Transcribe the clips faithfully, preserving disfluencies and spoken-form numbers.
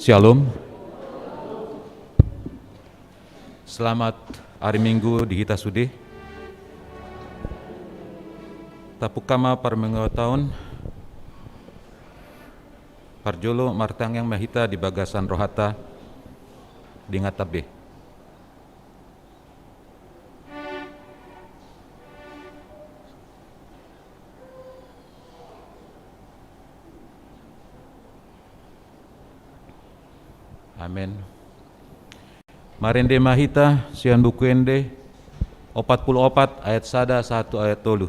Shalom. Selamat ari Minggu di hita sude. Tapungka ma parmingguanta on. Parjolo martangiang ma hita di bagasan rohanta, denganta be. Amen. Marende ma hita sian Buku Ende opat pulu opat ayat sada sahat tu ayat tolu.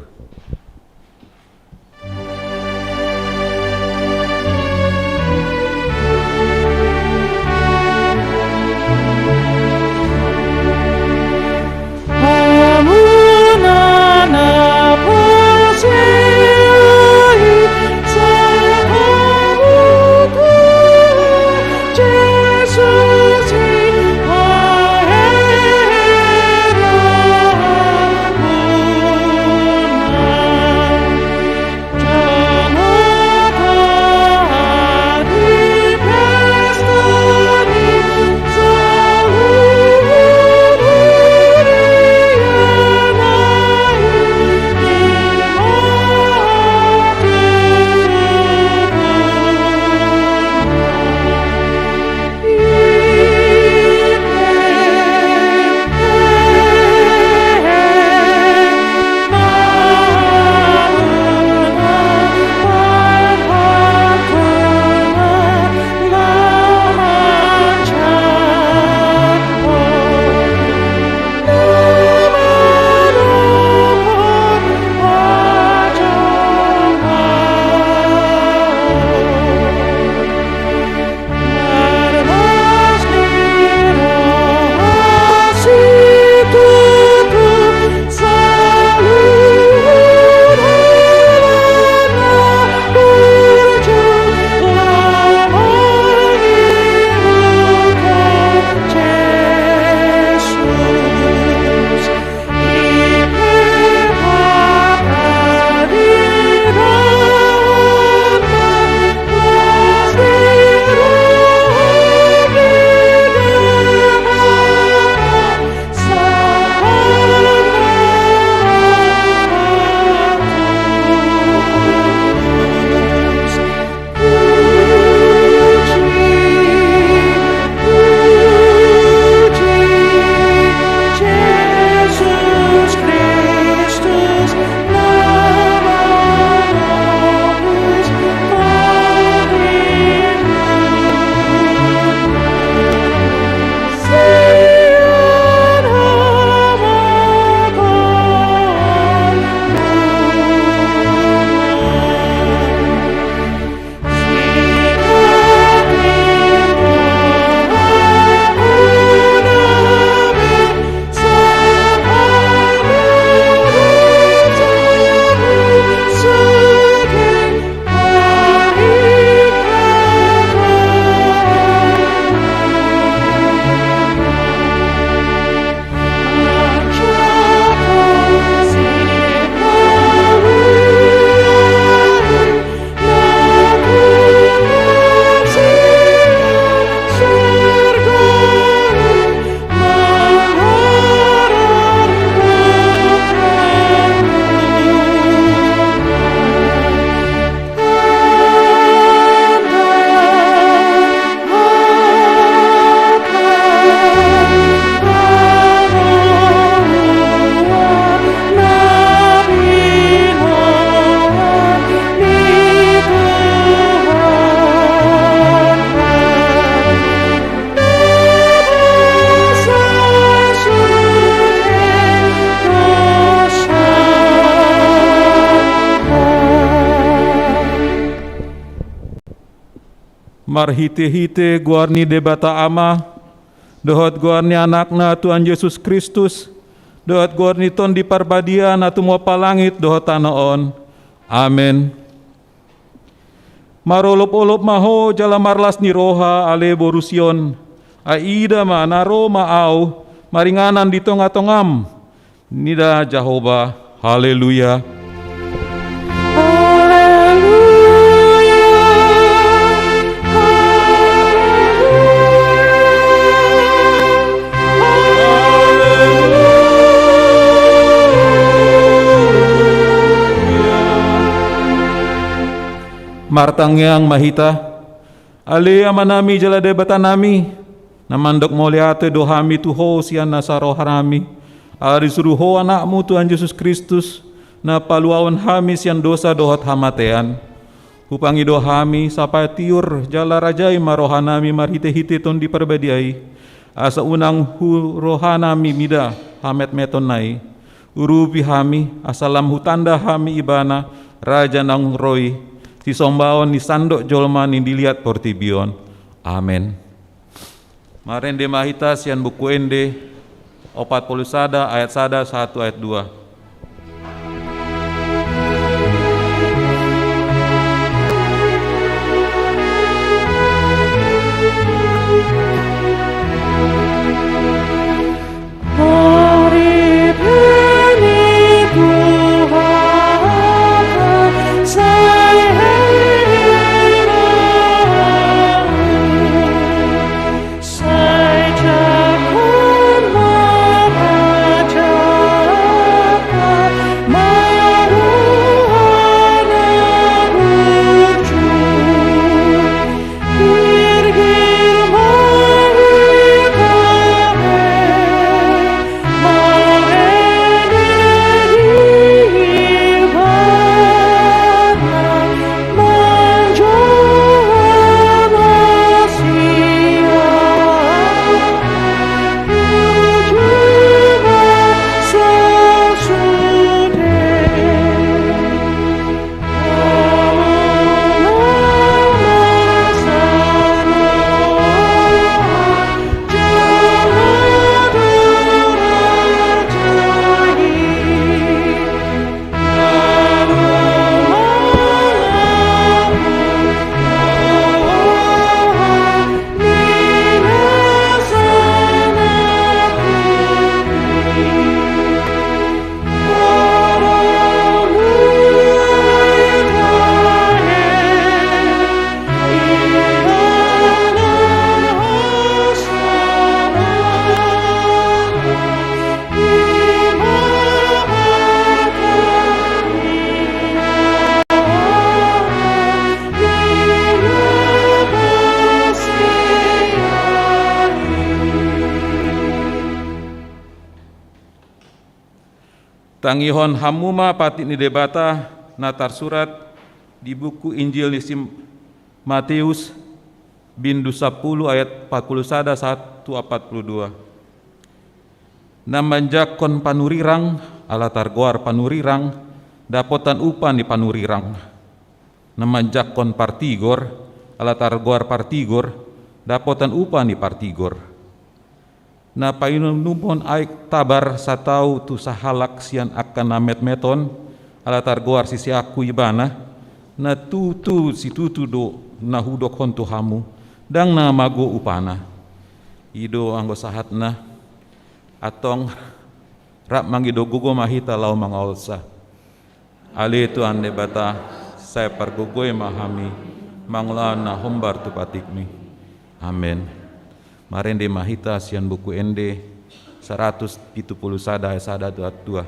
Marhitehite goar ni Debata Ama, dohot goar ni Anakna Tuhan Jesus Kristus, dohot goar ni Tondi Parbadia na tumompa langit dohot tano on. Amen. Marolopolop ma ho jala marlas ni roha, ale boru Sion. Ai ida ma, na ro ma Ahu maringanan di tongatongam, ninna Jahowa. Haleluya. Haleluya. Haleluya. Martangiang ma hita. Ale Amanami jala Debatanami, na mandok mauliate do hami tu Ho sian nasa rohanami, ala disuru Ho Anakmu Tuhan Jesus Kristus, na paluahon hami sian dosa dohot hamatean. Hupangido hami, sapatiur jala rajai ma rohanami marhitehite Tondi Parbadia i, asa unang hu rohanami mida hametmetonna i. Urupi hami, asa lam hutanda hami Ibana, Raja naung ro i, sisombaon ni sandok jolma ni di liat portibi on. Amen. Marende ma hita sian Buku Ende opat pulu sada ayat sada sahat tu ayat dua. Tangihon hamu ma patik ni Debata na tarsurat di buku Injil ni si Mateus, bindu sampulu ayat opat pulu sada sahat tu opat pulu dua. Na manjangkon panurirang, ala targoar panurirang, dapotan upa ni panurirang. Na manjangkon partigor, ala targoar partigor, dapotan upa ni partigor. Na painumhon aek tabar satau tu sahalak sian angka na metmet on, ala targoar siseanku ibana, na tutu situtu do na hudokhon tu hamu, ndang na mago upana. I do anggo sahatna. Antong rap mangido gogo ma hita laho mangaolsa. Ale Tuhan Debata, sai pargogoi ma hami mangulahon na hombar tu patikmi. Amen. Marende ma hita sian Buku Ende saratus pitu pulu sada ayat sada tu ayat dua.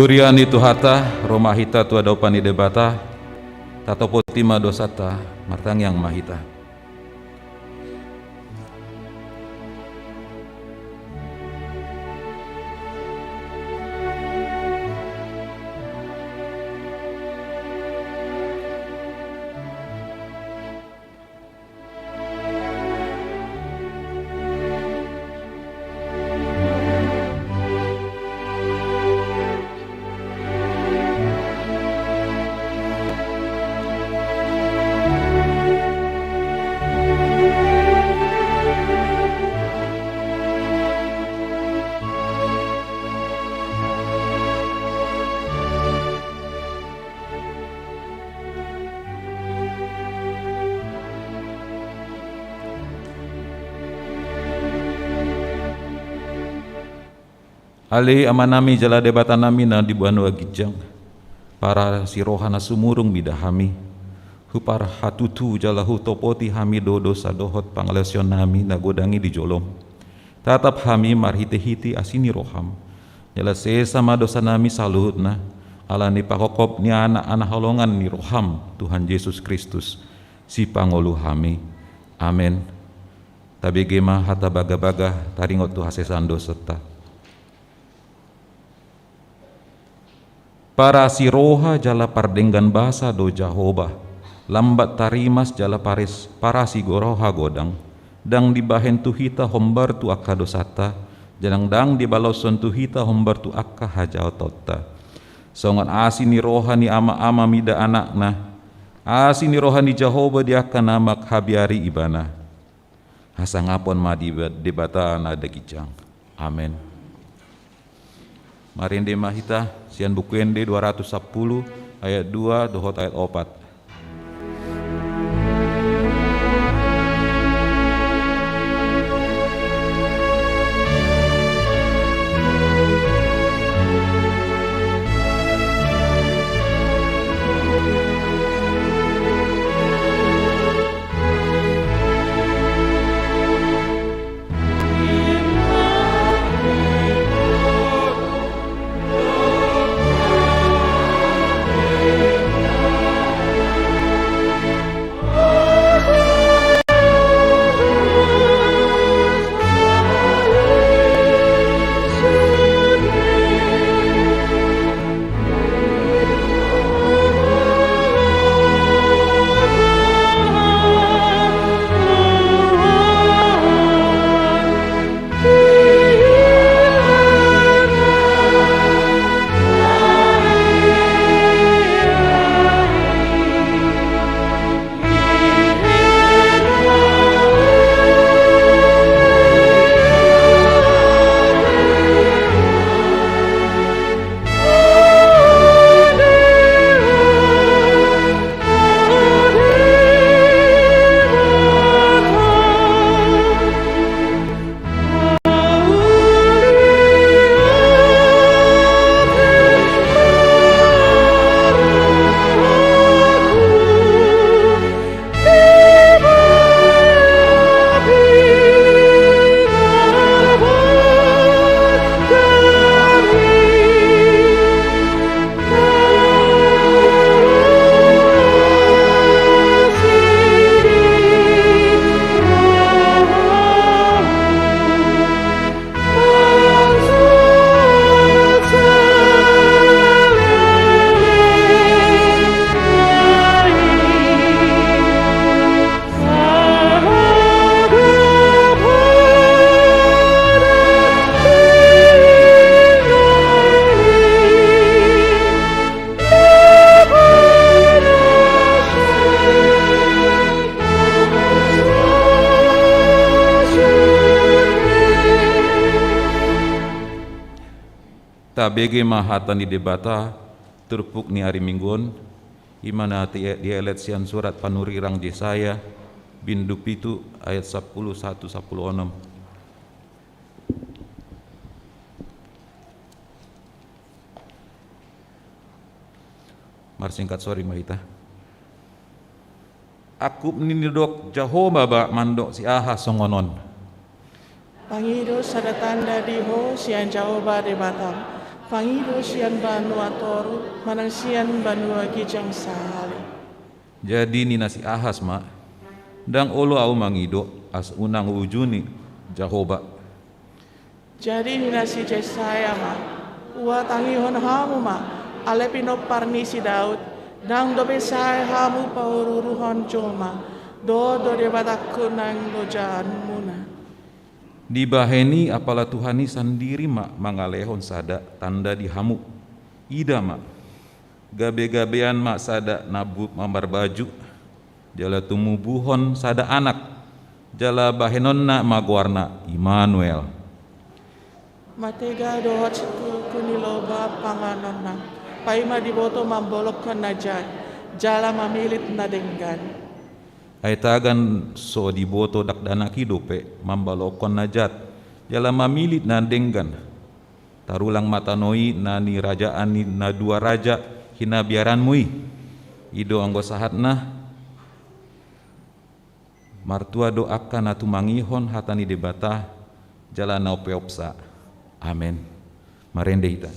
Huria ni Tuhanta, ro ma hita tu adopan ni Debata, tatopoti ma dosanta, martangiang ma hita. Ale Amanami jala Debatanami na di banua ginjang, parasi roha na sumurung mida hami, huparhatutu jala hutopoti hami do dosa dohot pangalaosionnami na godang i di jolom. Tatap hami marhitehite asi ni roham, jala sesa ma dosanami saluhutna, ala ni panghophop ni Anak na hinaholongan ni roham, Tuhan Jesus Kristus, Sipangolu hami. Amen. Tabege ma hata bagabaga taringot tu hasesaan dosanta. Parasi roha jala pardenggan basa do Jahowa, lambat tarimas jala paris-, parasi go-, roha godang, ndang dibahen tu hita hombar tu angka dosanta, jala ndang dibaloshon tu hita hombar tu angka hajahatonta. Songon asi ni roha ni ama-ama mida anakna, asi ni roha ni Jahowa di angka na manghabiari ibana. Hasangapon ma di Debata na ginjang. Amen. Marende ma hita sian Buku Ende dua ratus sampulu ayat dua dohot ayat opat. Tabege ma hata ni Debata, turpuk ni ari Minggu on, i ma na dielet sian surat panurirang Jesaya, bindu pitu ayat sampulu satu sampulu onom. Marsingkat sori ma hita. Angkup ni na nidok Jahowa ba mandok si aha songon on. Pangido sada tanda di ho sian Jahowa Debatam. Pangido sian banua toru manang sian banua ginjang sahali. Jadi ninna si Ahas ma, ndang olo ahu mangido, asa unang huujuni Jahowa. Jadi ninna si Jesaya ma, huhatangihon hamu ma, alai pinompar ni si Daud, ndang dope sae hamu pauruuruhon jolma, dohot do Debatangku naeng lojaanmuna. Dibahen i apala Tuhan i sandiri ma mangalehon sada tanda di hamu. Ida ma, gabegabean ma sada na buk mamarbaju, jala tumubuhon sada anak, jala bahenonna ma goarna Immanuel. Mantega dohot singkolingkol ni loba panganonna, paima diboto mambolongkon na jat, jala mamilit na denggan. Ai tagan so diboto dakdanak i dope mambolongkon na jat, jala mamilit na denggan. Tarulang ma tano i na nirajaan ni na dua raja hinabiaranmu i. I do anggo sahatna. Martua do angka na tumangihon hata ni Debata, jala na umpeopsa. Amen. Marende hita.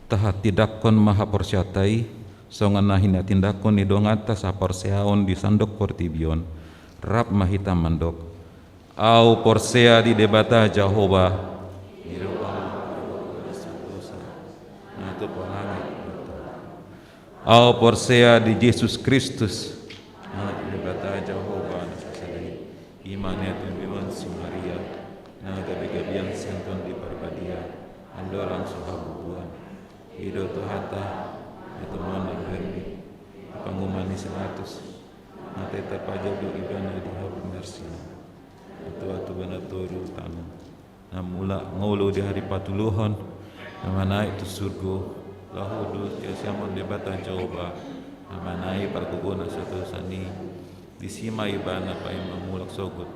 Tahatindangkon ma haporseaonta i, songon na hinatindangkon ni donganta saporseaon di sandok portibi on, rap ma hita mandok: Ahu porsea di Debata Jahowa. Nidok ahu, dosa, na tumpu langit. Ahu porsea di Jesus Kristus, Anak ni Debata Jahowa na sasada i, i ma na tinadinghon si Maria, na gabe gabean sian Tondi Parbadia, andorang so habubuhan. I do Tuhanta, na tumangihon na rohani, di panguhuman ni si Pilatus, mate tarpajal do ibana di habubuhan. Matuatua na tolu tano, na mulak ngolu di ari patoluhon, na manaek tu surgo, laho duduk di siamun Debata Jahowa, na manang i pargogona sataosan i, disi ma ibana paima mulak sogot,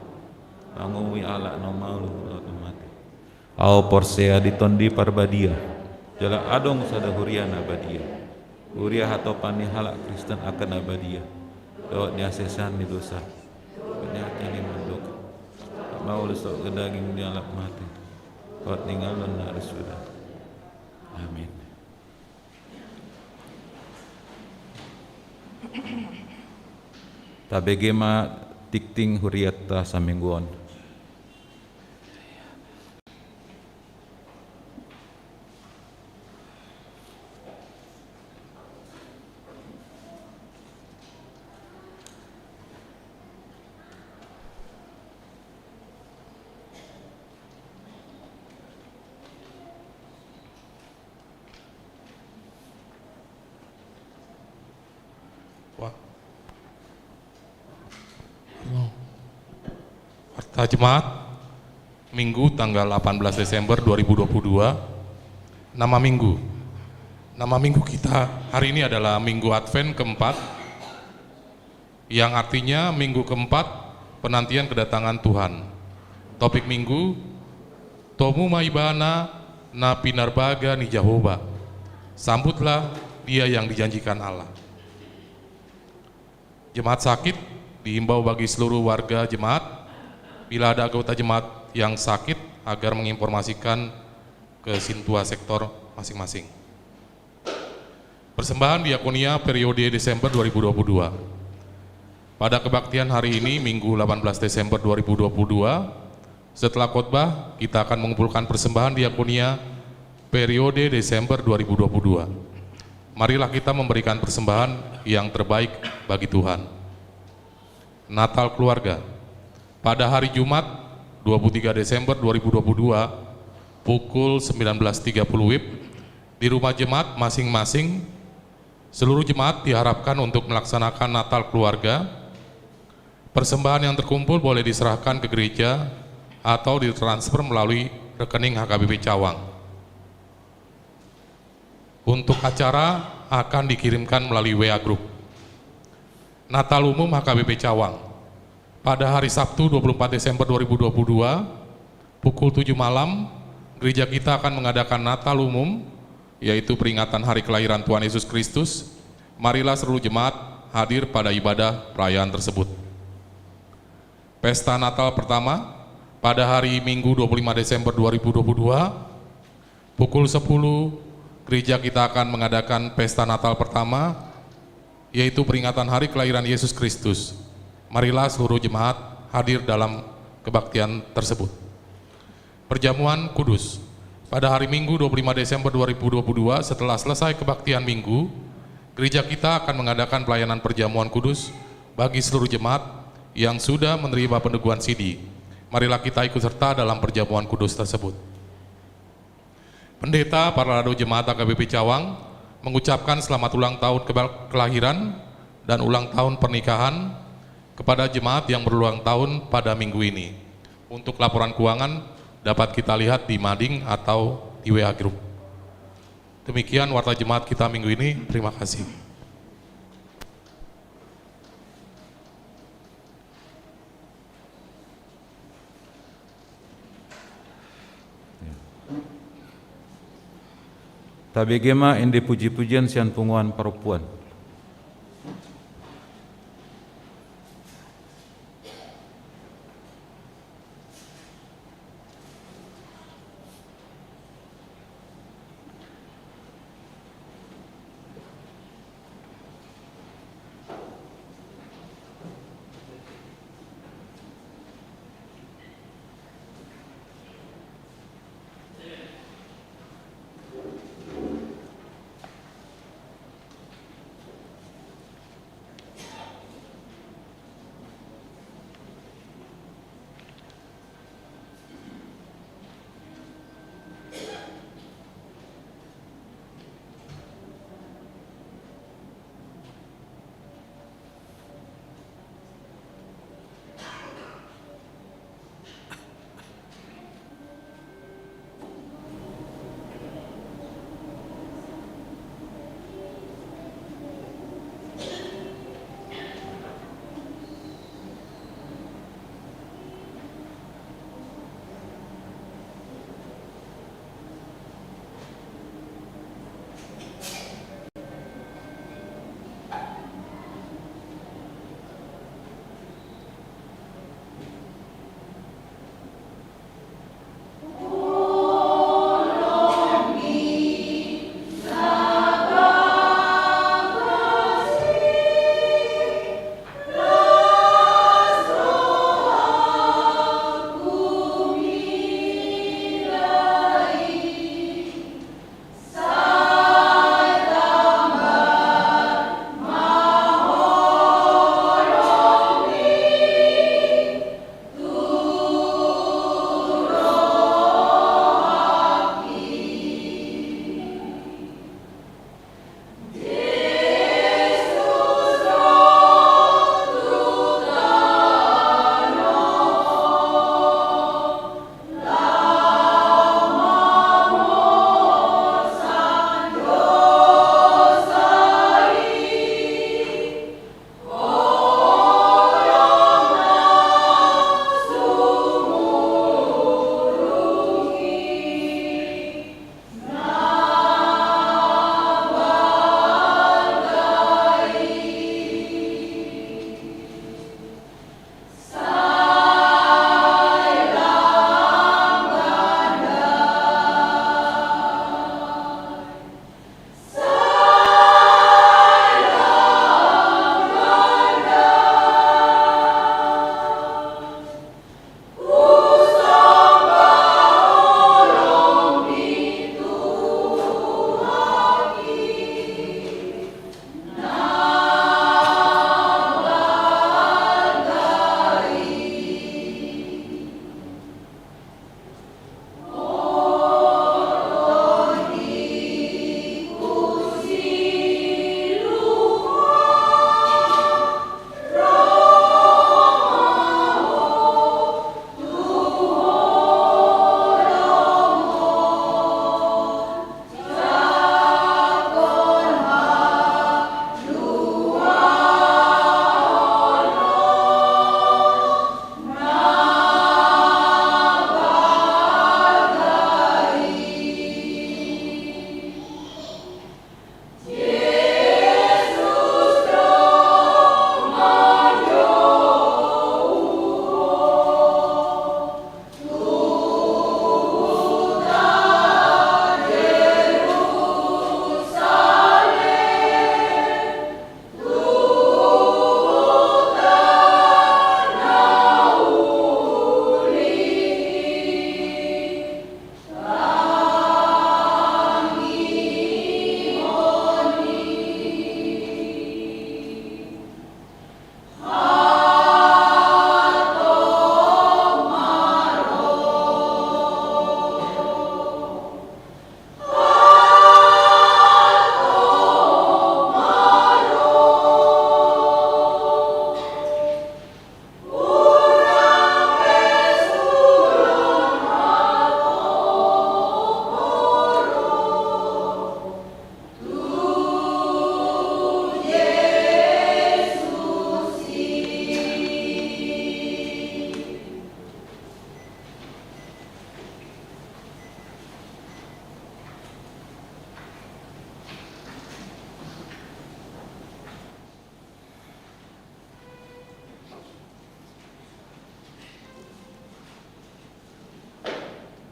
mangumumi halak na malu dohot na mate. Ahu porsea di Tondi Parbadia, jala adong sada huria na badia, huria hatopan ni halak Kristen angka na badia, dohot di hasesean ni dosa, dohot di hata ni mandok, mauliate tu daging ni halak mate, dohot ningalon na ro suda. Amin. Tabege ma tingting hurianta saminggu on. Wah. Warta Jemaat, Minggu tanggal delapan belas Desember dua ribu dua puluh dua, nama Minggu. Nama Minggu kita hari ini adalah Minggu Advent keempat, yang artinya minggu keempat penantian kedatangan Tuhan. Topik Minggu, Tomu ma Ibana na pinarbaga ni Jahowa. Sambutlah Dia yang dijanjikan Allah. Jemaat sakit diimbau bagi seluruh warga jemaat, bila ada anggota jemaat yang sakit, agar menginformasikan ke sintua sektor masing-masing. Persembahan diakonia periode Desember dua ribu dua puluh dua. Pada kebaktian hari ini, Minggu delapan belas Desember dua ribu dua puluh dua, setelah khotbah, kita akan mengumpulkan persembahan diakonia periode Desember dua ribu dua puluh dua. Marilah kita memberikan persembahan yang terbaik bagi Tuhan. Natal Keluarga. Pada hari Jumat, dua puluh tiga Desember dua ribu dua puluh dua, pukul sembilan belas tiga puluh WIB, di rumah jemaat masing-masing, seluruh jemaat diharapkan untuk melaksanakan Natal Keluarga. Persembahan yang terkumpul boleh diserahkan ke gereja atau ditransfer melalui rekening H K B P Cawang. Untuk acara akan dikirimkan melalui W A Group. Natal Umum H K B P Cawang. Pada hari Sabtu, dua puluh empat Desember dua ribu dua puluh dua, pukul tujuh malam, gereja kita akan mengadakan Natal Umum, yaitu peringatan hari kelahiran Tuhan Yesus Kristus. Marilah seluruh jemaat hadir pada ibadah perayaan tersebut. Pesta Natal pertama, pada hari Minggu, dua puluh lima Desember dua ribu dua puluh dua, pukul sepuluh, gereja kita akan mengadakan pesta Natal pertama, yaitu peringatan hari kelahiran Yesus Kristus. Marilah seluruh jemaat hadir dalam kebaktian tersebut. Perjamuan Kudus. Pada hari Minggu, dua puluh lima Desember dua ribu dua puluh dua, setelah selesai kebaktian Minggu, gereja kita akan mengadakan pelayanan perjamuan kudus bagi seluruh jemaat yang sudah menerima peneguhan sidi. Marilah kita ikut serta dalam perjamuan kudus tersebut. Pendeta Parhalado Jemaat H K B P Cawang mengucapkan selamat ulang tahun kebal-, kelahiran dan ulang tahun pernikahan kepada jemaat yang berulang tahun pada minggu ini. Untuk laporan keuangan dapat kita lihat di mading atau di W A Group. Demikian warta jemaat kita minggu ini. Terima kasih. Tabege ma ende puji-pujian sian punguan parompuan.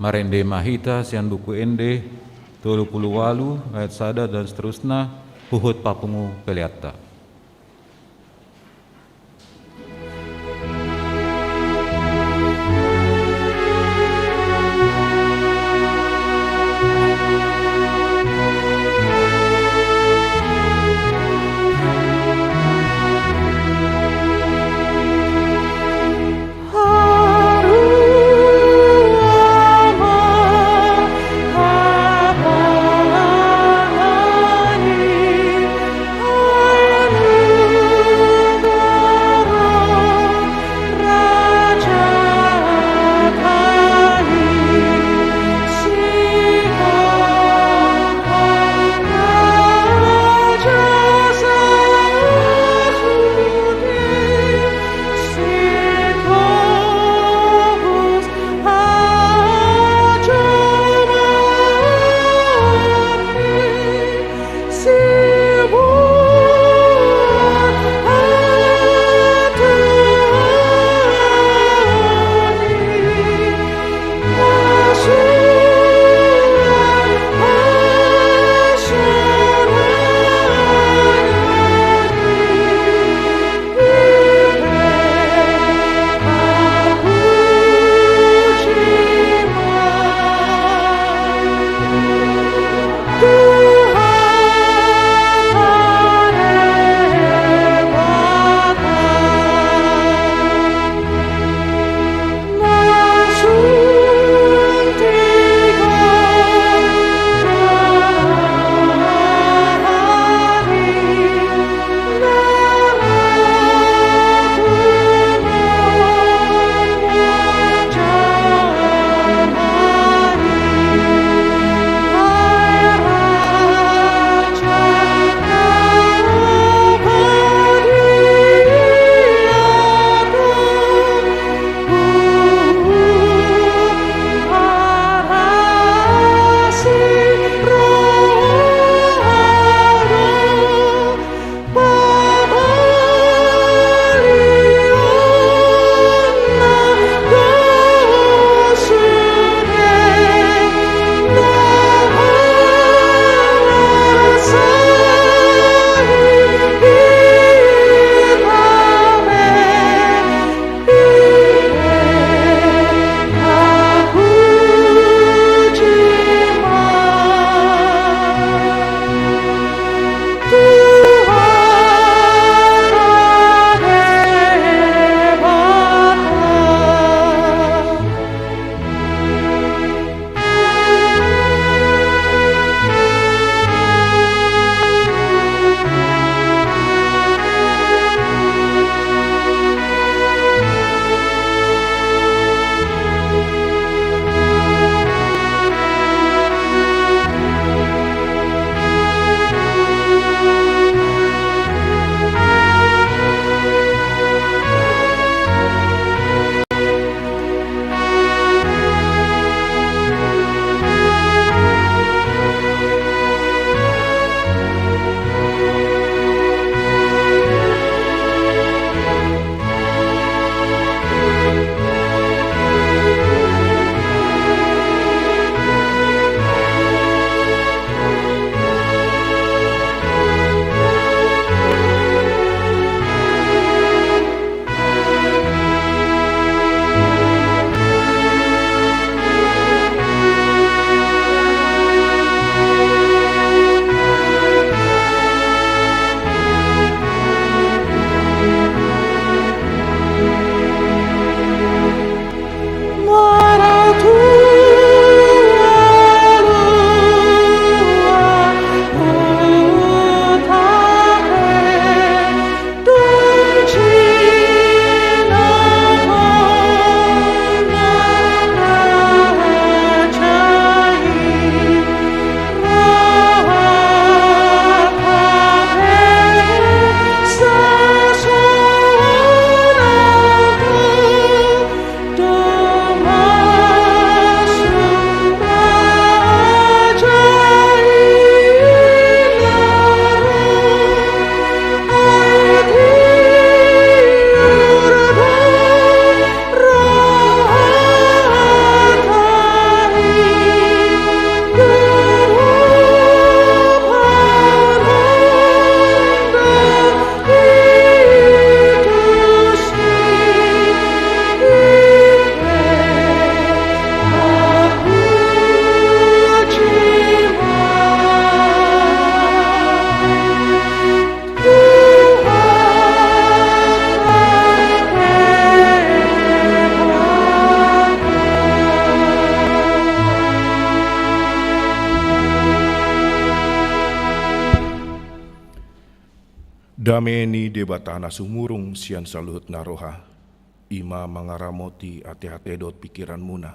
Marende ma hita sian Buku Ende tolu pulu ualu ayat sada dan seterusna, huhut papungu peleanta. Dame ni Debata na sumurung sian saluhut na roha, i ma mangaramoti ateate dohot pingkiranmuna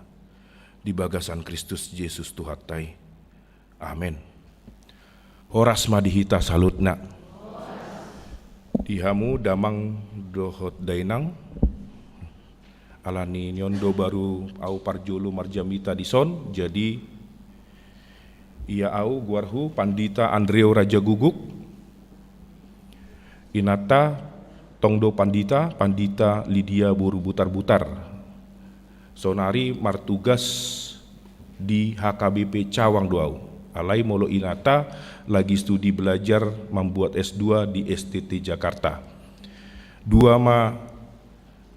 di bagasan Kristus Jesus Tuhanta i. Amen. Horas ma di hita saluhutna. Di hamu damang dohot dainang, ala ni on do baru au parjolo marjamita dison, jadi ia au goarhu Pandita Andreo Rajaguguk, inanta tong do pandita, Pandita Lidia boru Butarbutar. Saonari martugas di H K B P Cawang do au. Alai molo inanta lagi studi belajar mambuat S dua di S T T Jakarta. Dua ma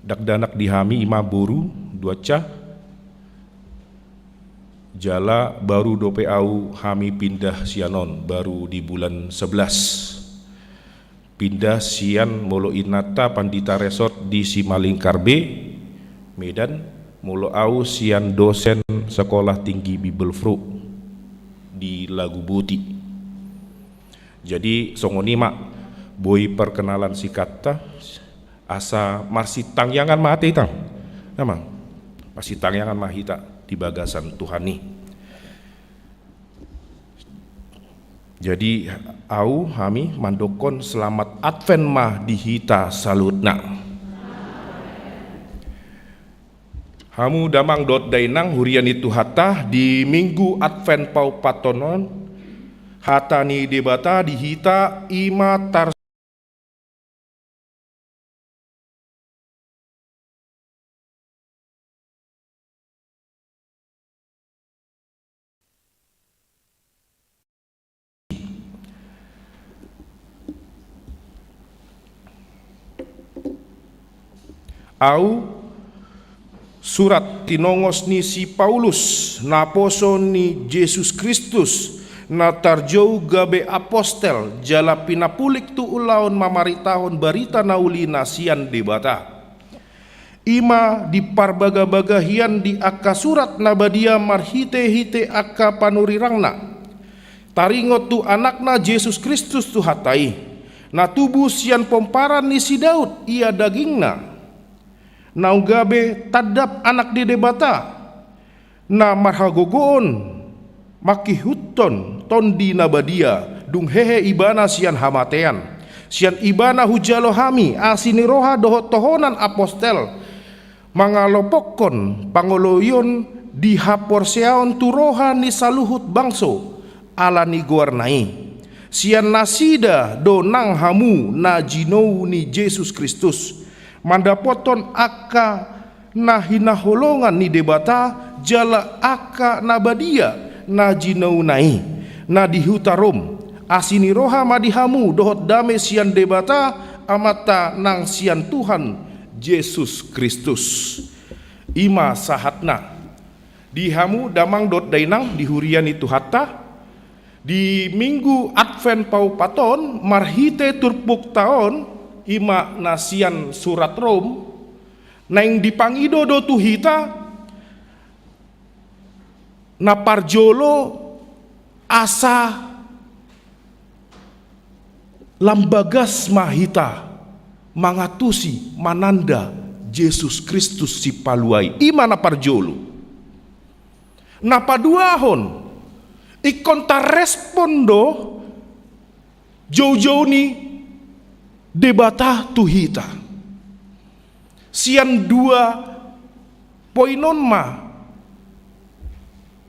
dakdanak di hami, i ma boru Duanca, jala baru dope au hami pindah sian on, baru di bulan sebelas. Pindah sian, molo inanta Pandita Resort di Simalingkar B, Medan, molo au sian dosen Sekolah Tinggi Bibelvrouw di Laguboti. Jadi songon i ma, boi perkenalan singkatta, asa marsitangiangan ma hita, Inang. Damang, marsitangiangan ma hita di bagasan Tuhan i. Jadi au, hami mandokkon selamat Advent ma di hita saluhutna. Hamu damang dohot dainang, huria ni Tuhanta, di Minggu Advent paopathon on, hata ni Debata di hita i ma tar Au, surat tinongos ni si Paulus, naposo ni Jesus Kristus, na tarjou gabe apostel, jala pinapulik tu ulaon mamaritahon barita na uli na sian Debata. I ma diparbagabaga hian di angka surat na badia marhitehite angka panurirangna, taringot tu Anakna Jesus Kristus Tuhanta i, na tubu sian pomparan ni si Daud, ia dagingna, naung gabe tandap Anak ni Debata, na marhagogoon mangkihuthon Tondi na Badia, dung hehe Ibana sian hamatean. Sian Ibana hujalo hami asi ni roha dohot tohonan apostel, mangalopokkon pangoloion di haporseaon tu roha ni saluhut bangso, ala ni goarna i. Sian nasida do nang hamu na jinou ni Jesus Kristus, mandapothon angka na hinaholongan ni Debata, jala angka na badia na jinouna i, na di huta Rom. Asi ni roha ma di hamu dohot dame sian Debata Amanta nang sian Tuhan Jesus Kristus. I ma sahatna. Di hamu damang dohot dainang di huria ni Tuhanta, di Minggu Advent paopathon, marhite turpukta on, i ma na sian surat Rom, naeng dipangido do tu hita, na parjolo asa lam bagas ma hita mangantusi, mananda Jesus Kristus Sipalua i. I ma na parjolo. Na paduahon, ingkon tarrespon do joujou ni Debata tu hita. Sian dua poin on ma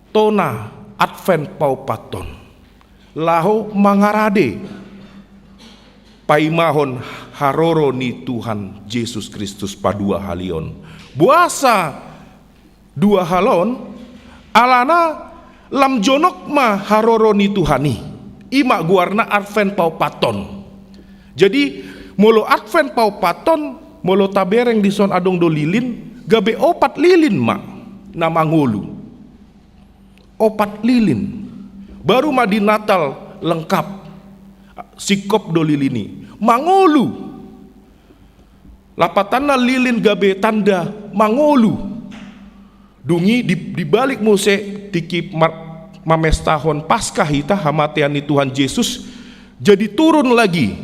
tona Advent paopathon, laho mangarade paimahon haroro ni Tuhan Jesus Kristus paduahalihon. Boasa duahalon? Alana lam jonok ma haroro ni Tuhan i. I ma goarna Advent paopathon. Jadi molo Advent paopathon, molo tabereng dison adong do lilin, gabe opat lilin ma na mangolu. Opat lilin. Baru ma di Natal lengkap. Singkop do lilin i. Mangolu. Lapatanna lilin gabe tanda mangolu. Dung i di, dibalik muse tingki mar-, mamestahon Paskah hita, hamatean ni Tuhan Jesus, jadi turun lagi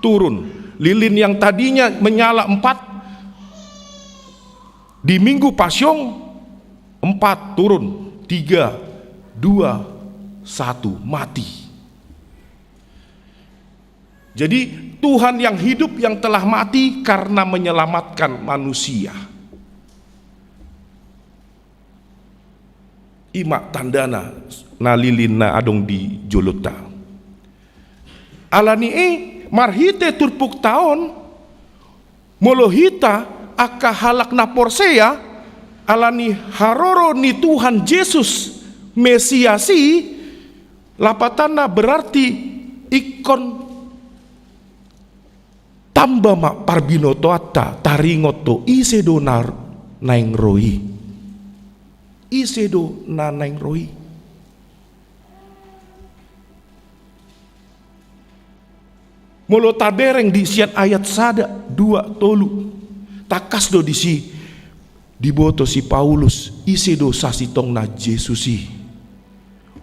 turun. Lilin yang tadinya menyala empat, di Minggu Pasyong empat turun, tiga, dua, satu, mati. Jadi Tuhan yang hidup yang telah mati karena menyelamatkan manusia. I ma tandana na lilin na adong di jolonta. Alani i marhite turpukta on, molo hita angka halak na porsea, alani haroro ni Tuhan Jesus Mesias i, lapatanna berarti ingkon tamba ma parbinotoanta, taringot do ise do na naeng ro i. Ise do na naeng ro i. Molo tabereng di sian ayat sada, dua, tolu, tangkas do disi diboto si Paulus ise do sasintongna Jesus i.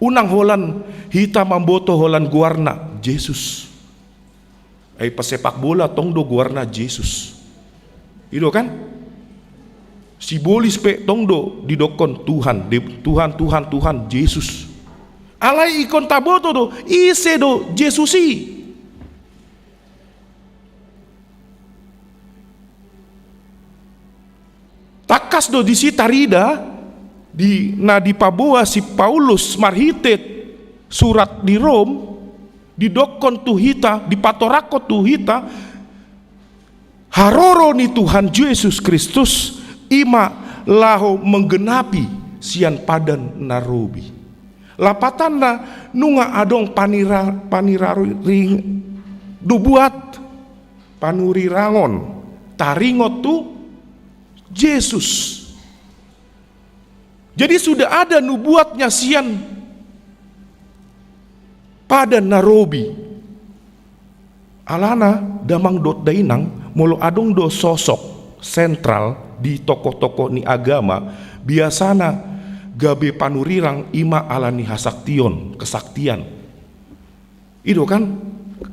Unang holan hita mamboto holan goarna Jesus. Ai pesepak bola tong do goarna Jesus. I do kan? Sibolis pe tong do didokkon Tuhan, de-, Tuhan, Tuhan, Tuhan, Jesus. Alai ingkon taboto do ise do Jesus i. Tangkas do disi tarida di na dipaboa si Paulus marhite surat di Rom, didokkon tu hita, dipatorangkon tu hita, haroro ni Tuhan Jesus Kristus i ma laho menggenapi sian padan na robi. Lapatanna nunga adong panira-, panirari nubuat, panurirangon taringot tu Jesus. Jadi sudah ada nubuatnya sian padan na robi. Alana damang dohot dainang, molo adong do sosok sentral di tokoh-tokoh ni agama, biasana gabe panurirang i ma alani hasaktion, kesaktian. I do kan?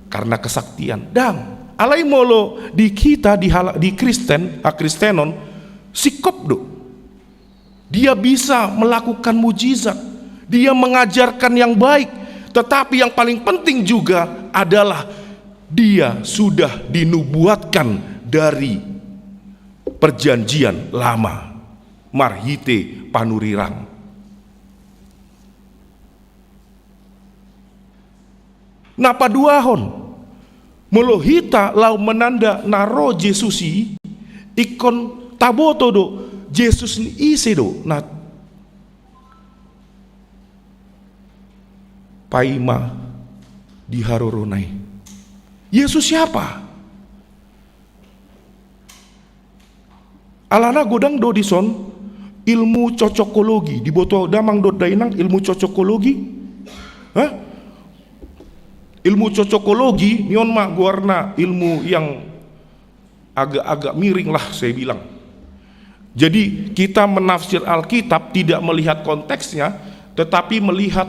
Karena kesaktian. Dang. Alai molo di kita, di hala-, di Kristen, hakristenon, singkop do. Dia bisa melakukan mujizat. Dia mengajarkan yang baik. Tetapi yang paling penting juga adalah dia sudah dinubuatkan dari perjanjian lama. Marhite panurirang. Na paduahon, molo hita laho mananda na ro Jesus i, ingkon taboto do Jesus ni ise do na paima di harorona i. Yesus siapa? Alana godang do dison ilmu cocokologi, diboto damang dohot dainang ilmu cocokologi? Hah? Ilmu cocokologi, ni on ma goarna ilmu yang agak-agak miring lah saya bilang. Jadi kita menafsir Alkitab tidak melihat konteksnya, tetapi melihat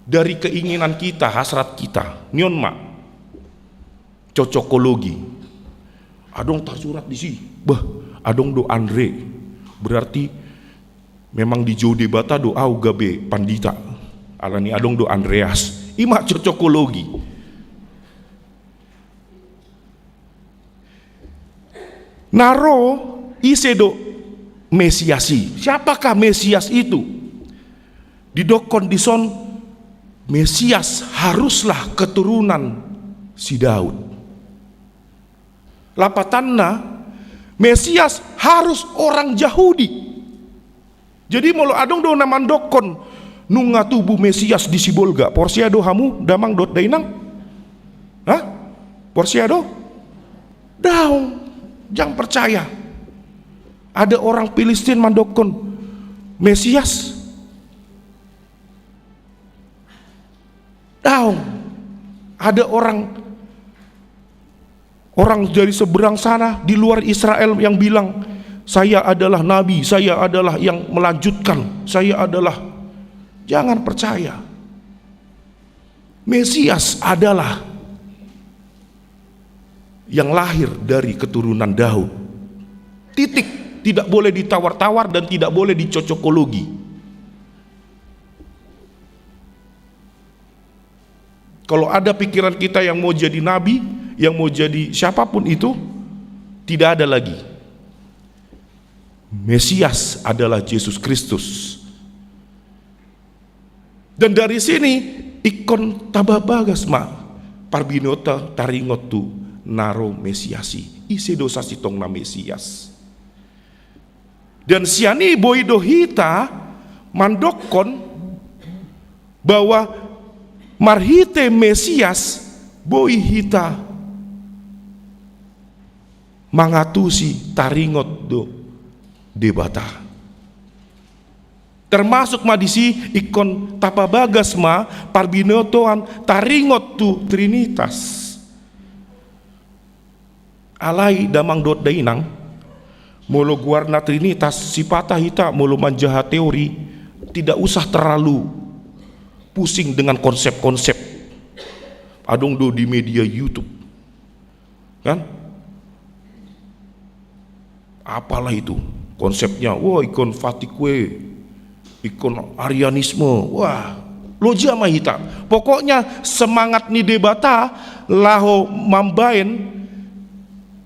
dari keinginan kita, hasrat kita. Ni on ma. Cocokologi. Adong tarsurat disi. Bah, adong do Andre. Berarti memang dijou Debata do au gabe pandita. Alani adong do Andreas. I ma cocokologi. Na ro ise do Mesias i? Siapakah Mesias itu? Didokkon dison, Mesias haruslah keturunan si Daud. Lapatanna, Mesias harus orang Jahudi. Jadi molo adong do na mandokkon nunga tubu Mesias di Sibolga, porsea do hamu damang dohot dainang? Hah? Porsea do? Daong, jang percaya. Ada orang Pilistin mandokkon Mesias. Daong. Ada orang, orang dari seberang sana di luar Israel yang bilang, "Saya adalah nabi, saya adalah yang melanjutkan, saya adalah." Jangan percaya. Mesias adalah yang lahir dari keturunan Daud. Titik. Tidak boleh ditawar-tawar dan tidak boleh dicocokologi. Kalau ada pikiran kita yang mau jadi nabi, yang mau jadi siapapun itu, tidak ada lagi. Mesias adalah Yesus Kristus. Dan dari sini ingkon tamba bagas ma parbinoto taringot tu na ro Mesias i. Ise do sasintongna Mesias? Dan sian i boi do hita mandokkon bahwa marhite Mesias boi hita mangatusi taringot do Debata. Termasuk ma disi ingkon tamba bagas ma parbinotoan taringot tu Trinitas. Alai damang dohot dainang, molo goarna Trinitas, sipata hita molo manjaha teori, tidak usah terlalu pusing dengan konsep-konsep. Adong do di media YouTube. Kan? Apalah itu konsepnya? Wah, ingkon fanatik, ingkon Arianisme. Wah, loja ma hita. Pokoknya semangat ni Debata laho mambaen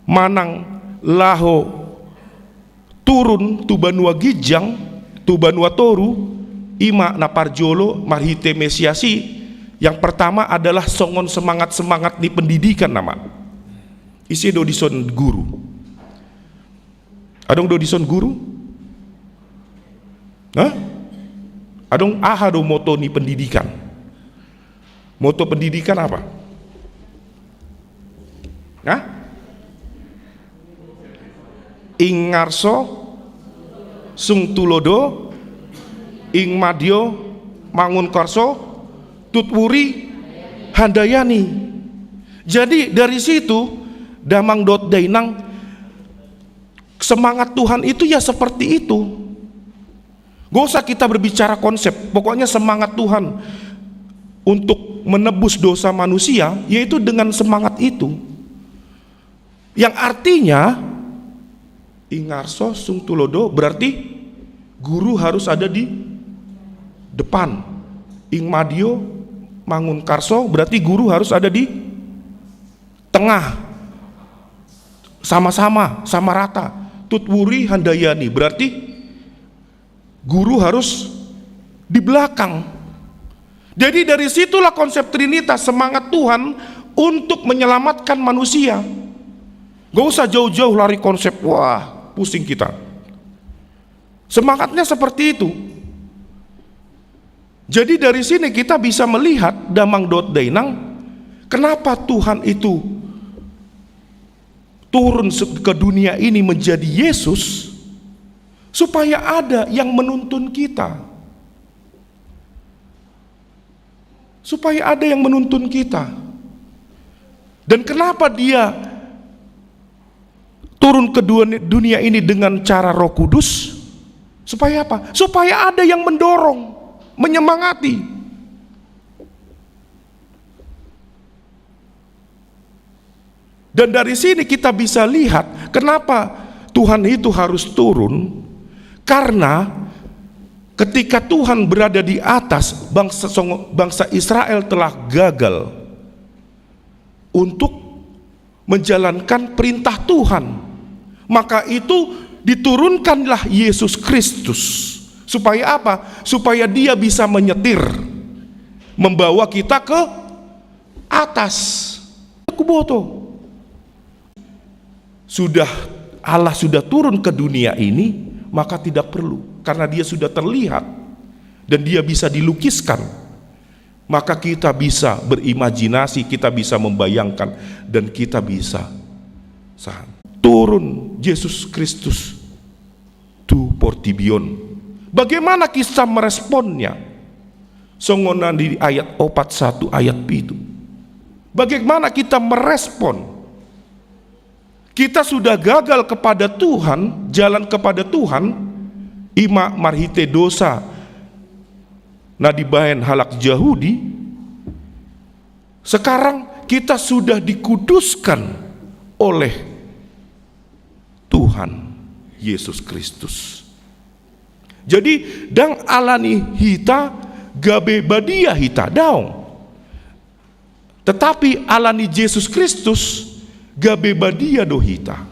manang laho turun tu banua ginjang, tu banua toru, i ma na parjolo marhite Mesias i. Yang pertama adalah songon semangat-semangat ni pendidikan nama. Ise do dison guru? Adong do dison guru? Hah? Adong, aha do moto ni pendidikan? Moto pendidikan apa? Hah? Ingarso sung tulodo, ingmadio mangun karso, tuturi handayani. Jadi dari situ, damang dohot dainang, semangat Tuhan itu ya seperti itu. Gak usah kita berbicara konsep, pokoknya semangat Tuhan untuk menebus dosa manusia, yaitu dengan semangat itu. Yang artinya, ingarso sung tulodo berarti guru harus ada di depan. Ingmadio mangun karso berarti guru harus ada di tengah. Sama-sama, sama rata. Tuturi handayani berarti guru harus di belakang. Jadi dari situlah konsep Trinitas, semangat Tuhan untuk menyelamatkan manusia. Gak usah jauh-jauh lari konsep, wah, pusing kita. Semangatnya seperti itu. Jadi dari sini kita bisa melihat, damang dohot dainang, kenapa Tuhan itu turun se-, ke dunia ini menjadi Yesus, supaya ada yang menuntun kita. Supaya ada yang menuntun kita. Dan kenapa dia turun ke dua-, dunia ini dengan cara Roh Kudus? Supaya apa? Supaya ada yang mendorong, menyemangati. Dan dari sini kita bisa lihat kenapa Tuhan itu harus turun, karena ketika Tuhan berada di atas, bangsa songo-, bangsa Israel telah gagal untuk menjalankan perintah Tuhan. Maka itu diturunkanlah Yesus Kristus. Supaya apa? Supaya dia bisa menyetir, membawa kita ke atas. Huboto. Sudah, Allah sudah turun ke dunia ini, maka tidak perlu, karena dia sudah terlihat dan dia bisa dilukiskan. Maka kita bisa berimajinasi, kita bisa membayangkan, dan kita bisa sa-, turun Yesus Kristus tu portibi on. Bagaimana kita meresponnya? Songon na di ayat opat satu ayat pitu. Bagaimana kita merespon? Kita sudah gagal kepada Tuhan, jalan kepada Tuhan, i ma marhite dosa na dibaen halak Jahudi. Sekarang kita sudah dikuduskan oleh Tuhan Yesus Kristus. Jadi, ndang alani hita gabe badia hita, daong. Tetapi alani Jesus Kristus gabe badia do hita.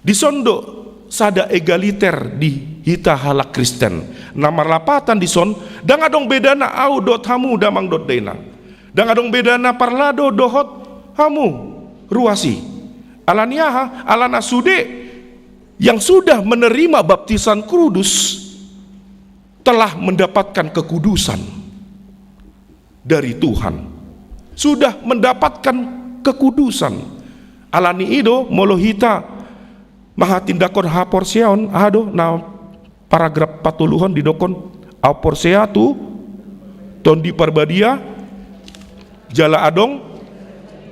Dison do sada egaliter di hita halak Kristen. Na marlapatan dison, ndang adong bedana ahu dohot hamu damang dohot dainang. Ndang adong bedana parlado dohot hamu ruas i. Alani aha? Alana sude yang sudah menerima baptisan kudus telah mendapatkan kekudusan dari Tuhan. Sudah mendapatkan kekudusan. Alani i do molo hita mangatindangkon haporseaon, aha do na paragraf patoluhon didokkon, ahu porsea tu Tondi Parbadia, jala adong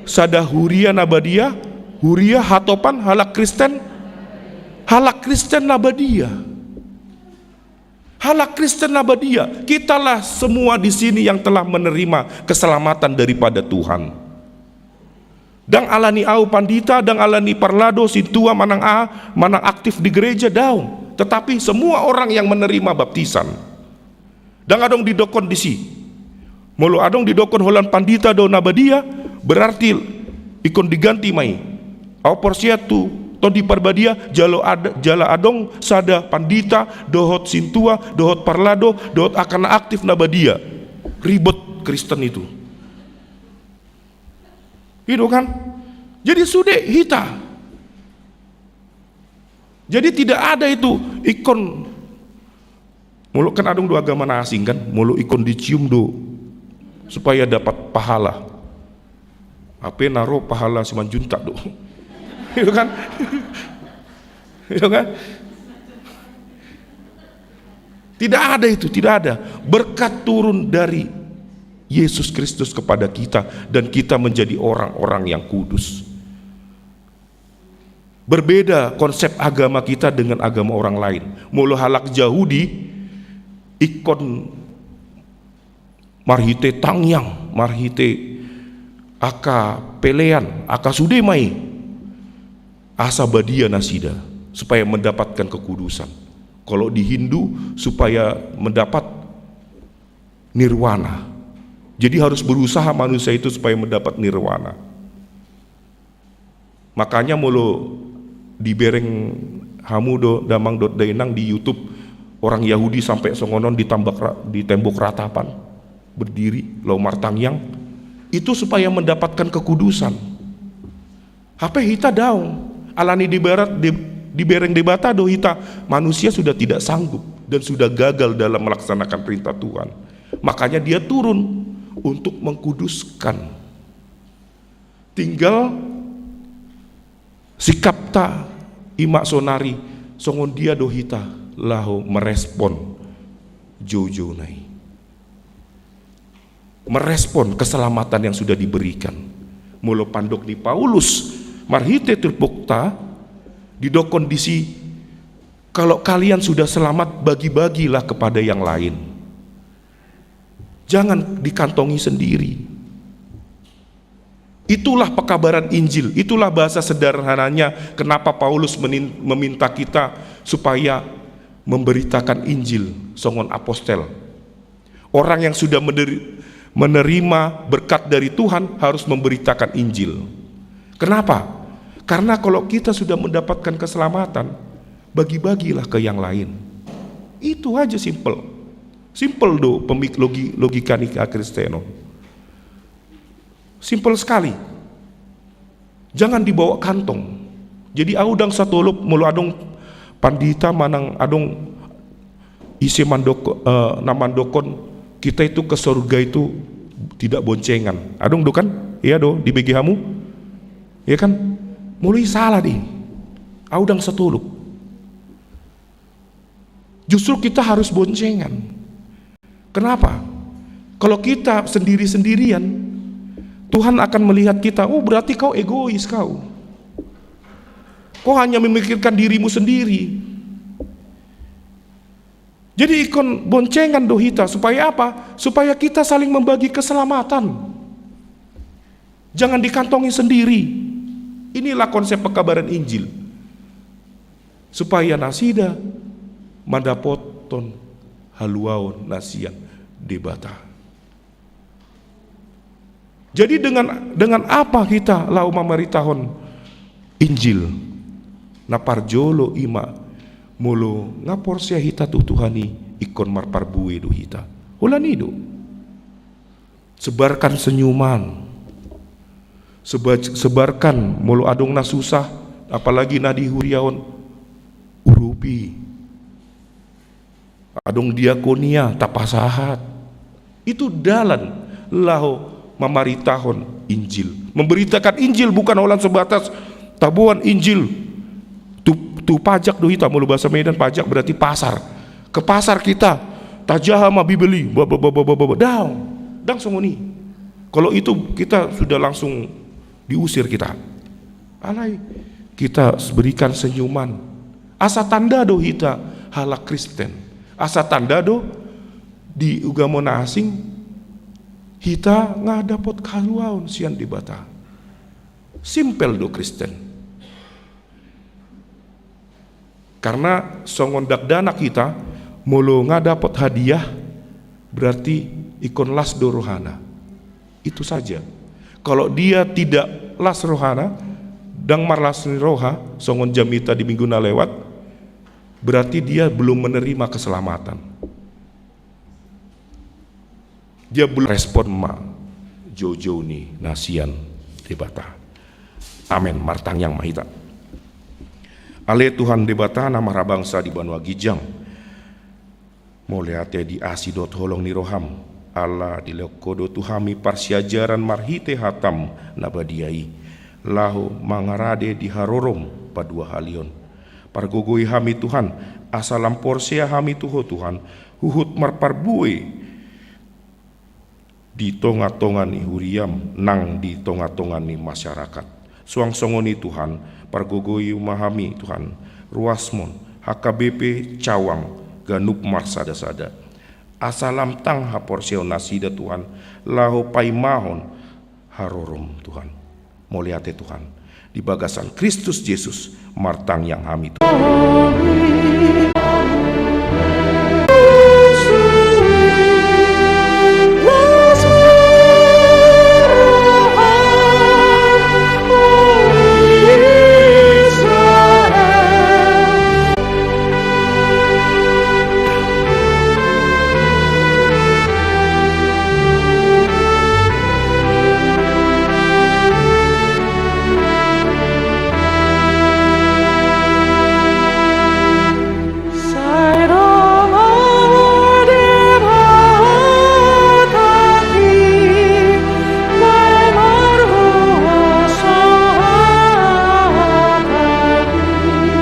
sada huria na badia, huria, hatopan, halak Kristen, halak Kristen na badia. Halak Kristen na badia, kitalah semua di sini yang telah menerima keselamatan daripada Tuhan. Ndang alani ahu pandita, ndang alani parlado, sintua, manang aha, manang aktif di gereja, daong. Tetapi semua orang yang menerima baptisan. Ndang adong didokkon disi. Molo adong didokkon holan pandita do na badia, berarti ingkon diganti ma i. Ahu porsea tu Tondi Parbadia, jalo ad-, jala adong sada pandita, dohot sintua, dohot parlado, dohot angka na aktif na badia. Ribet Kristen itu. I do kan? Jadi sude hita. Jadi tidak ada itu ingkon, molo kan adong do agama na asing kan, molo ingkon dicium do supaya dapat pahala. Hape na ro pahala Simanjuntak do. I do kan? I do kan? Tidak ada itu, tidak ada. Berkat turun dari Yesus Kristus kepada kita dan kita menjadi orang-orang yang kudus. Berbeda konsep agama kita dengan agama orang lain. Molo halak Jahudi, ingkon marhite tangiang, marhite angka pelean, angka sude ma i, asa badia nasida, supaya mendapatkan kekudusan. Kalau di Hindu, supaya mendapat nirwana. Jadi harus berusaha manusia itu supaya mendapat nirwana. Makanya molo dibereng hamu do damang dohot dainang di YouTube, orang Yahudi sampai songon on di tambak ra-, di tembok ratapan berdiri laho martangiang, itu supaya mendapatkan kekudusan. Hape hita daong, alani di barat, di, dibereng Debata do hita, manusia sudah tidak sanggup dan sudah gagal dalam melaksanakan perintah Tuhan. Makanya dia turun untuk mengkuduskan. Tinggal sikapta i ma sonari, songon dia do hita laho merespon joujou na i. Merespon keselamatan yang sudah diberikan. Molo pandok ni Paulus marhite turpukta, didokkon disi, kalau kalian sudah selamat, bagi-bagilah kepada yang lain. Jangan dikantongi sendiri. Itulah pekabaran Injil, itulah bahasa sederhananya kenapa Paulus menin-, meminta kita supaya memberitakan Injil songon apostel. Orang yang sudah meneri-, menerima berkat dari Tuhan harus memberitakan Injil. Kenapa? Karena kalau kita sudah mendapatkan keselamatan, bagi-bagilah ke yang lain. Itu aja, simple. Simple do pemik-, logi-, logika ni hakristenon. Simple sekali. Jangan dibawa kantong. Jadi ahu ndang satolop molo adong pandita manang adong ise mandok-, eh, na mandokkon kita itu ke surga itu tidak boncengan. Adong do kan? Iya do, dibege hamu? Iya kan? Molo i sala do i. Ahu ndang satolop. Justru kita harus boncengan. Kenapa? Kalau kita sendiri-sendirian, Tuhan akan melihat kita, "Oh, berarti kau egois kau. Kau hanya memikirkan dirimu sendiri." Jadi ingkon boncengan do hita, supaya apa? Supaya kita saling membagi keselamatan. Jangan dikantongi sendiri. Inilah konsep pekabaran Injil. Supaya nasida mandapothon haluaon na sian Debata. Jadi dengan, dengan apa hita laho mamaritahon Injil? Na parjolo i ma molo nga porsea hita tu Tuhan i, ingkon marparbue do hita. Holan i do. Sebarkan senyuman. Seba-, sebarkan molo adong na susah, apalagi na di huria on, urupi. Adong diakonia, tapasahat. Itu dalan laho mamaritahon Injil. Memberitakan Injil bukan holan sebatas taboan Injil. Tu, tu pajak do hita, molo bahasa Medan pajak berarti pasar. Ke pasar kita, tajaha ma Bibel i, ba, ba, ba. Daong, ndang songon i. Kalau itu kita sudah langsung diusir kita. Alai kita berikan senyuman. Asa tanda do hita halak Kristen. Asa tanda do di ugamo na asing hita nga dapot haluaon sian Debata. Simpel do Kristen. Karena songon dakdanak hita, molo nga dapot hadiah, berarti ingkon las do rohana. Itu saja. Kalau dia tidak las rohana, ndang marlas ni roha, songon jamita di minggu na lewat, berarti dia belum menerima keselamatan. Dia belum respon ma joujou ni na sian Debata. Amen. Martangiang ma hita. Ale Tuhan Debata na marhabangsa di banua ginjang, mauliate di asi dohot holong ni roham, ala dilehon Ho do tu hami parsiajaran marhite hataM na badia i, laho mangarade di haroroM paduahalion. Pargogoi hami Tuhan, asa lam porsea hami tu Ho Tuhan, huhut marparbue di tongatonga ni huriaM nang di tongatonga ni masyarakat. Suang songon i Tuhan, pargogoi ma hami Tuhan, ruasmon, H K B P Cawang, ganup marsadasada. Asa lam tang haporseaon nasida Tuhan, laho paimahon haroroM Tuhan. Mauliate Tuhan. Di bagasan Kristus Jesus martangiang hami Tuhan.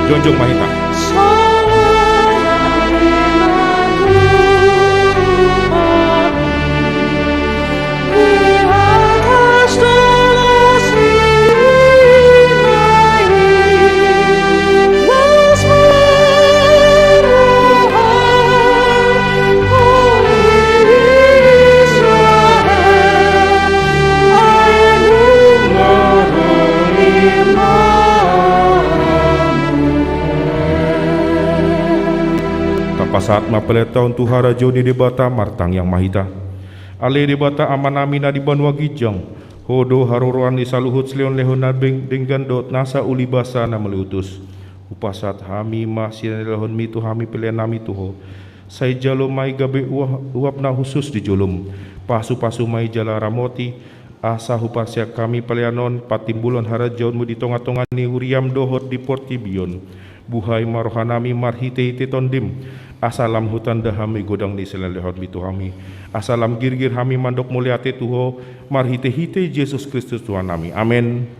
Jongjong ma hita. Tapasahat ma pelean on tu harajaon ni Debata, martangiang ma hita. Ale Debata Amanami na di banua ginjang, Ho do haroroan ni saluhut silehonlehon na beng-, denggan dohot nasa uli basa na mauliutus. Hupasahat hami ma silehonlehonmi tu hami peleannami tu Ho. Sai jalo ma i gabe uap, uap na hushus di jolom. Pasupasu ma i jala ramoti, asa huparsiap hami pelean on patimbulhon harajaonmu di tongatonga ni huriam dohot di portibi on. Buhai ma rohanami marhitehite Tondim, asa lam hutanda hami godang ni silehonlehonmi tu hami, asa lam girgir hami mandok mauliate tu Ho, marhitehite Jesus Kristus Tuhannami. Amen.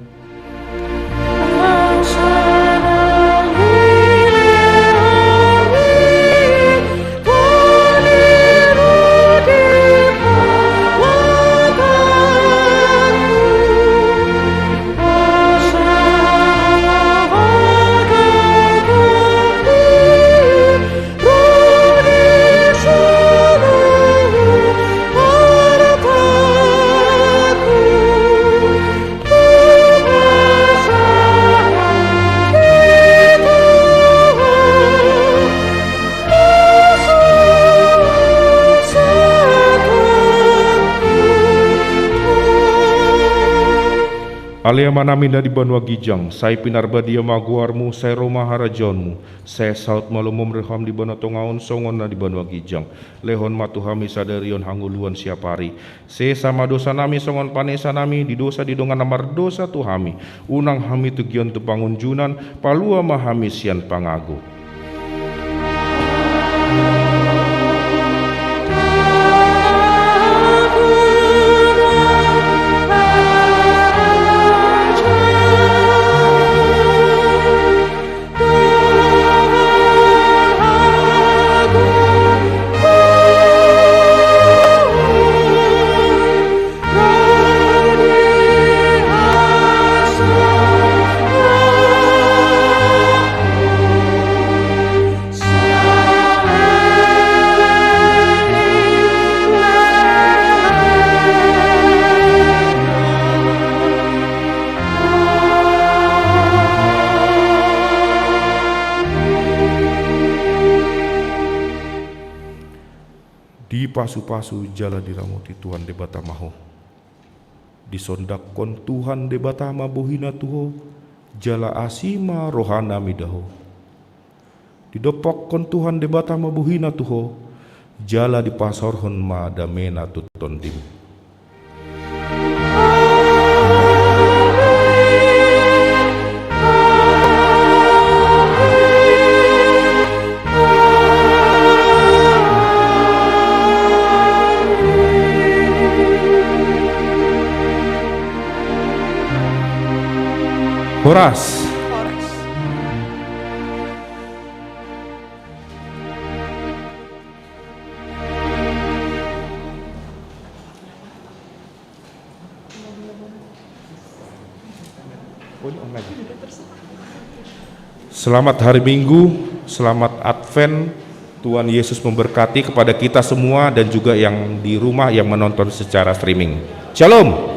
Ale Amanami na di banua ginjang, sai pinarbadia ma goarmu, sai ro ma harajaonmu, sai saut ma lomomi roham di banua tonga on songon na di banua ginjang. Lehon ma tu hami sadari on hangoluan siapari. Sesa ma dosanami songon panesanami di dosa di dongan na mardosa tu hami. Unang hami togihon tu pangunjunan, palua ma hami sian pangago. Dipasupasu jala diramoti Tuhan Debata ma ho. Disondanghon Tuhan Debata ma bohina tu ho, jala asi ma rohana mida ho. Didompakhon Tuhan Debata ma bohina tu ho, jala dipasaorhon ma damena tu tondim. Horas. Horas. Selamat hari Minggu, selamat Advent. Tuhan Yesus memberkati kepada kita semua dan juga yang di rumah yang menonton secara streaming. Shalom.